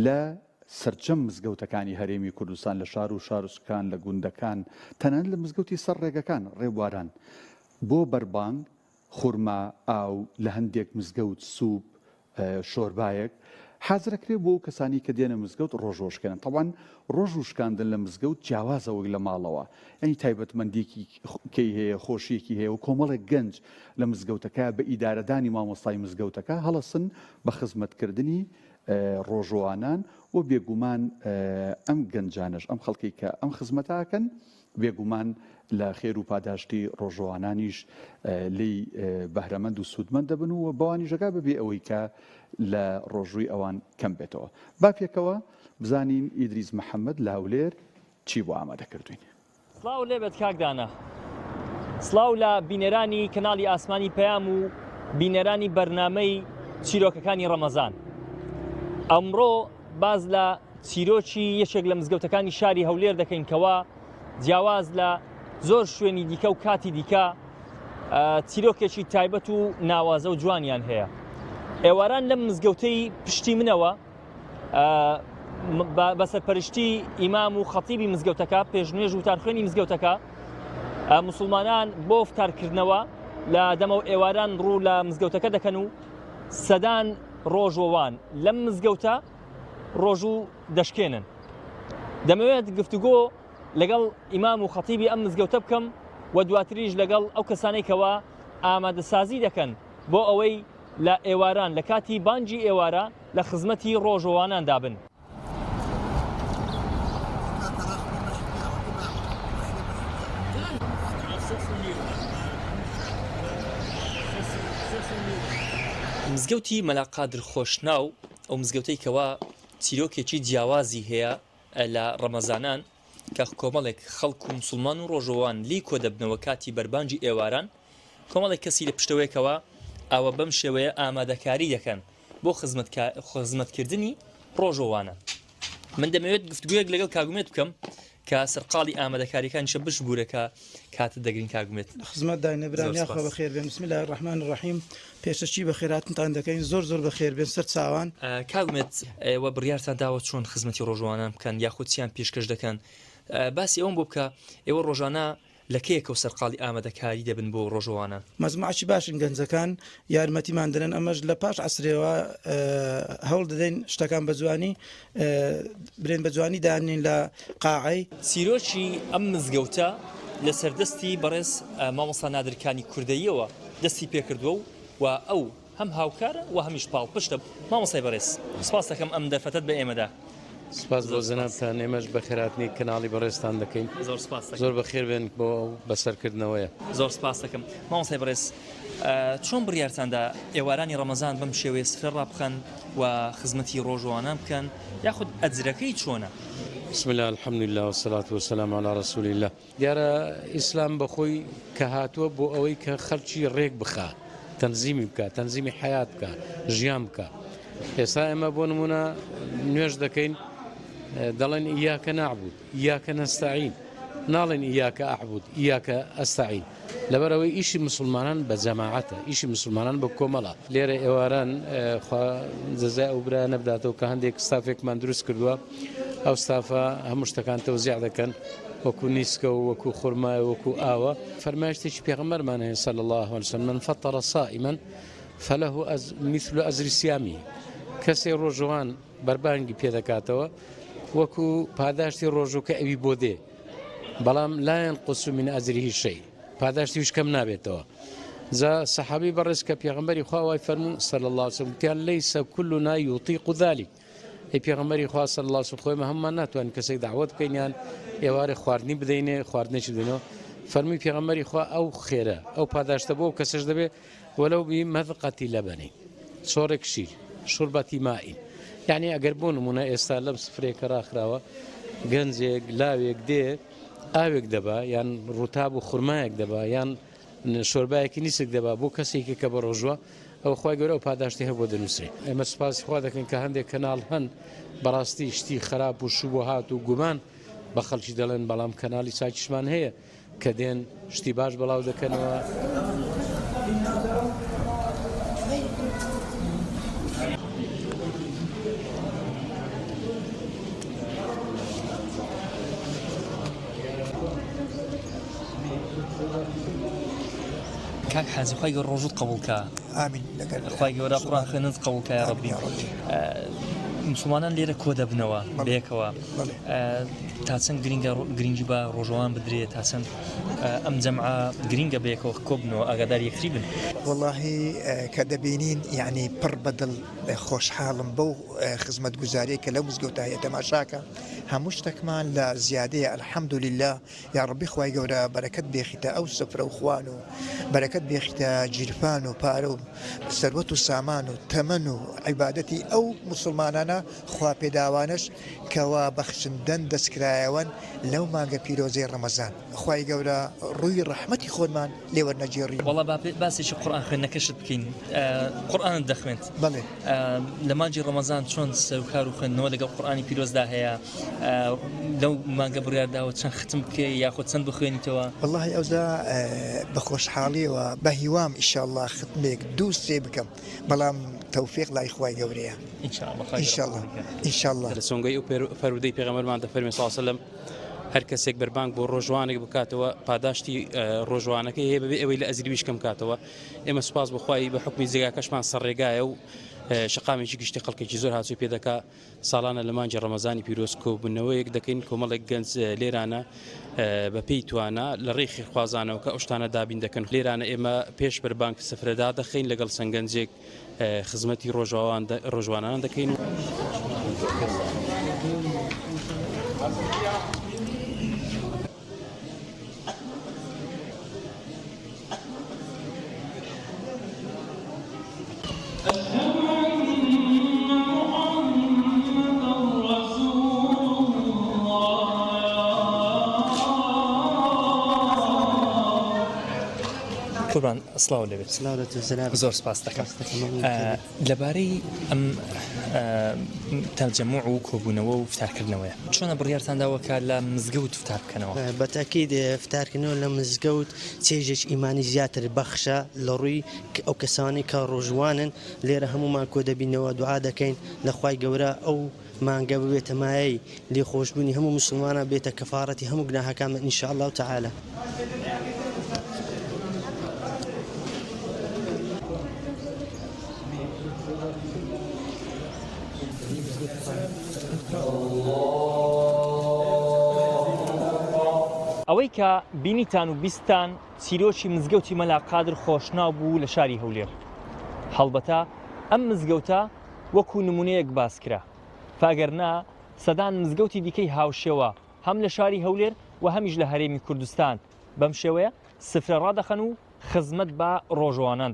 لە سەرجەم مزگەوتەکانی هەرێمی کوردستان لە شار و شارۆچکەکان لە گوندەکان تەنانەت لە مزگەوتی سەر ڕێگەکان ڕێبواران بۆ بەربانگ خورما، ئاو، لە هەندێک مزگەوت سوپ، شۆربایەک حازرەکرێ بۆ ئەو کەسانی کە دێنە مزگەوت ڕۆژوەشکێنن تەبعەن ڕۆژوو شکاندن لە مزگەوت جیاوازە وەک لە ماڵەوە یانی تایبەتمەندیەکی کەی هەیە خۆشیەکی هەیە و کۆمەڵێک گەنج لە مزگەوتەکە بە ئیدارەدانی مامۆستای مزگەوتەکە هەڵەسن بە خزمەتکردنی ڕۆژوانان و بێگومان ئەم گەنجانەش ئەم خەڵکەی کە ئەم خزمەتە ئەکەن بێگومان لە خێر و پاداشتی ڕۆژوانانیش لێی بەهرەمەند و سوودمەند دەبن و بەوانیش ئەگا بەبێ ئەوەی کە لە ڕۆژووی ئەوان کەم بێتەوە. با پێکەوە بزانین ئیدریس محەمەد لە هەولێر چی بۆ ئامادە کردووین. سڵاو لێبێت کاک دانا. سڵاو لە بینەرانی کەناڵی ئاسمانی پەیام و بینەرانی بەرنامەی چیرۆکەکانی ڕەمەزان. ئەمڕۆ باس لە چیرۆکی یەکێک لە مزگەوتەکانی شاری هەولێر دەکەین کەوا جیاواز لە زۆر شوێنی دیکە و کاتی دیکە چیرۆکێکی تایبەت و ناوازە و جوانیان هەیە. ئێواران لەم مزگەوتەی پشتی منەوە بە سەرپەرشتی ئیمام و خەتیبی مزگەوتەکە پێشنوێژ وتارخوێنی مزگەوتەکە موسڵمانان بۆ فتارکردنەوە لە دەمە و ئێواران ڕوو لە مزگەوتەکە دەکەن و سەدان ڕۆژوەوان لەم مزگەوتە ڕۆژوو دەشکێنن دەمەوێت گفتوگۆ لەگەڵ ئیمام و خەتیبی ئەم مزگەوتە بکەم و دواتریش لەگەڵ ئەو کەسانەی کەوا ئامادەسازی دەکەن بۆ ئەوەی لە ئێواران لە کاتی بانگی ئێوارە لە خزمەتی ڕۆژوواناندا بن. مزگەوتی مەلا قادر خۆشناو، ئەو مزگەوتەی کەوا چیرۆکێکی جیاوازی هەیە لە ڕەمەزانان کە کۆمەڵێک خەڵک و مسوڵمان و ڕۆژووان لێی کۆدەبنەوە کاتی بەربانگی ئێواران کۆمەڵێک کەسی لە پشتەوەیەکەوە ئاوا بەم شێوەیە ئامادەکاری دەکەن بۆ خزمەتکردنی ڕۆژووانە. من دەمەوێت گفتگویەک لەگەڵ کاک ئومێد بکەم کە سەرقاڵی ئامادەکاریەکانیشە بشبورە کە کاتت دەگرین کاک ئومێد. لە خزمەت داین برام یاخوا بەخێر بێن بسم اللە الرحمن الرحیم پێشەکی بەخێرهاتنتان دەکەین زۆر زۆر بەخێر بێن سەر چاوان. کاک ئومێد ئێوە بڕیارتان داوە چۆن خزمەتی ڕۆژوانان بکەن یاخود چیان پێشکەش دەکەن باسی ئەوەم بۆ بکە ئێوە ڕۆژانە لە کەیەکەوە سەرقاڵی ئامادەکاری دەبن بۆ ڕۆژوانان؟ مەجموعەکی باشن گەنجەکان یارمەتیمان دەدەن ئەمەش لە پاش عەسرێوە هەوڵ دەدەین شتەکان بە جوانی برێن بە جوانی دانین لە قاعەی. چیرۆکی ئەم مزگەوتە لە سەردەستی بەڕێز مامۆستا نادر کانی کوردەییەوە دەستی پێکردووە و ئەو هەم هاوکارە و هەمیش پاڵپشتە. مامۆستای بەڕێز سوپاست دەکەم ئەم دەرفەتەت بە ئێمە دا. سوپاس بۆ جەنابتان، ئێمەش بەخێرهاتنی کەناڵی بەڕێزتان دەکەین. زۆر سوپاست دەکەم. زۆر بەخێر بێن بۆ ئەو بەسەرکردنەوەیە. زۆر سوپاست دەکەم. مامۆستای بەڕێز چۆن بڕیارتان دا ئێوارانی ڕەمەزان بەم شێوەیە سفرە ڕابخەن و خزمەتی ڕۆژووانان بکەن یاخود ئەجرەکەی چۆنە؟ بسم اللە الحمدللە والصلاة والسلام علی رسول اللە. دیارە ئیسلام بەخۆی کە هاتووە بۆ ئەوەی کە خەلکی ڕێک بخا تەنزیمی بکا تەنزیمی حەیات بکا ژیان بکا ئێستا ئێمە بۆ نمونە نوێژ دەکەین دەڵێن ئیاکە نعبود ئیاکە نەستەعین ناڵێن ئیاکە ئەعبود ئیاکە ئەستەعین لەبەرئەوەی ئیشی مسلمانان بە جەماعەتە ئیشی مسلمانان بە کۆمەڵە لێرە ئێواران خوا جەزای ئەو برایانە بداتەوە کە هەندێک ستافێکمان دروست کردووە ئەو ستافە هەموو شتەکان تەوزیع دەکەن وەکو نیسکە و وەکو خورمایە وەکو ئاوە فەرمایشتێکی پێغەمبەرمان هەیە صلی الله علیه وسلم من فطر صائما فله مثل اجر صيامه کەسێ ڕۆژوان بەربانگی پێدەکاتەوە وەکو پاداشتی ڕۆژووکە ئەوی بۆ دێ بەڵام لا ينقص من اجره شيء پاداشتی هیچ کەم نابێتەوە جا سەحابی بەڕێز کە پێغەمبەری خوا وای فەرموو صلی الله علیه وسلم وتیان ليس كلنا يطيق ذلك ئەی پێغەمبەری خوا صلی الله علیه وسلم خۆی هەمومان ناتوانین کەسێک داوت بکەین یان ئێوارێ خواردنی بدەینێ خواردنێکی بدەینەوە فەرمی پێغەمبەری خوا ئەو خێرە ئەو پاداشتە بۆ کەسەش دەبێت وەلو بمذقة لبن چۆڕێک شیر شربة ماء یعنی ئەگەر بۆ نمونە ئێستا لەم سفرەیە کە ڕاخراوە گەنجێک لاوێک دێ ئاوێک دەبا یان ڕوتاب و خورمایەک دەبا یان شۆربایەکی نیسک دەبا بۆ کەسێکی کە بە ڕۆژوە ئەو خوای گەورە ئەو پاداشتی هەبوو دەنووسێ ئێمە سوپاسی خوا دەکەین کە هەندێک کەناڵ هەن بەڕاستی شتی خراپ و شوبهات و گومان بە خەڵکی دەڵێن بەڵام کەناڵی چاکیشمان هەیە کە دێن شتی باش بڵاو دەکەنەوە. کاک حاجی خوای گەورە ڕۆژوت قبوڵ کا. ئامین لەگەر خوای گەورە قورئان خوێندنت قبوڵ کا یا ڕەبی. موسڵمانان لێرە کۆ دەبنەوە بەیەکەوە تا چەند گرینگە گرنگی بە ڕۆژەوان بدرێت تا چەند ئەم جەمعە گرینگە بەیەکەوە کۆبنەوە ئاگادار یەکتری بن. وەڵاهی کە دەبینین یەعنی پڕ بەدڵ خۆشحاڵم بەو خزمەتگوزاریەی کە لەو مزگەوتە هەیە تەماشاکە هەموو شتەکمان لە زیادەیە الحمدللە یاڕەبی خوای گەورە بەرەکەت بێخیتە ئەو سفرە و خوان و بەرەکەت بێخیتە گیرفان و پارە و سەروەت و سامان و تەمەن و عیبادەتی ئەو موسڵمانانە خوا پێداوانەش کەوا بەخشندەن دەستکرایەوەن لەو مانگە پیرۆزەی ڕەمەزان خوای گەورە ڕووی ڕەحمەتی خۆنمان لێ وەرنەگێڕی. وەڵا با باسێکی قورئان خوێندنەکەشت بکەین قورئانت دەخوێند؟ بەڵێ. لە مانگی ڕەمەزان چۆن سەروکار و خوێندنەوە لەگەڵ قورئانی پیرۆزدا هەیە؟ لەو مانگە بڕیار داوە چەند ختم بکەی یاخود چەند بخوێنیتەوە؟ وەڵاهی ئەوجا بە خۆشحاڵیەوە بە هیوام ئیشاڵڵا ختمێک دوو سێ بکەم بەڵام تەوفیق لای خوای گەورەیە ئیشاڵڵا ئیشاڵڵا. لە سۆنگەی ئەو فەرموودەی پێغەمبەرمان دەفەرمێ صلی اللە علیە وسلم، هەر کەسێک بەربانگ بۆ ڕۆژوانێک بکاتەوە پاداشتی ڕۆژوانەکەی هەیە بەبێ ئەوەی لە ئەجری ویش کەم کاتەوە ئێمە سوپاس بۆ خوای بە حوکمی جێگاکەشمان سەر ڕێگایە و شەقامێکی گشتی خەڵکێکی زۆر هاتووی پێدەکا ساڵانە لە مانگی ڕەمەزانی پیرۆز کۆبوونەوەیەک دەکەین، کۆمەڵێک گەنج لێرانە بە پێی توانا لە ڕێی خێرخوازانەوە کە ئەو شتانە دابین دەکەن. لێرانە ئێمە پێش بەربانگ سفرە دادەخەین لەگەڵ چەند گەنجێک خزمەتی ڕۆژوانان دەکەین. قوربان سڵاو لێبێت سڵاو لە تۆ جەنابت. زۆر سپاس دەکەم سپاس دەکەم مەمنون کەبی. لەبارەی ئەم تەجەموع و کۆبوونەوە و فتارکردنەوەیە چۆنە بڕیارتان داوە کە لە مزگەوت فتار بکەنەوە؟ بە تەئکید فتارکردنەوە لە مزگەوت چێژێکی ئیمانی زیاتر بەخشە لە ڕووی ئەو کەسانەی کە ڕۆژووانن لێرە هەموومان کۆدەبینەوە دوعا دەکەین لە خوای گەورە ئەو مانگە ببێتە مایەی لێخۆشبوونی هەموو موسڵمانان بێتە کەفارەتی هەموو گوناهەکانمان ان شاء اللە تعالی. ئەوەی کە بینیتان و بیستتان چیرۆکی مزگەوتی مەلا قادر خۆشناو بوو لە شاری هەولێر. هەڵبەتە ئەم مزگەوتە وەکو نمونەیەک باس کرا، فەگەرنا سەدان مزگەوتی دیکەی هاوشێوە هەم لە شاری هەولێر و هەمیش لە هەرێمی کوردستان بەم شێوەیە سفرە ڕادەخەن و خزمەت بە ڕۆژەوانان.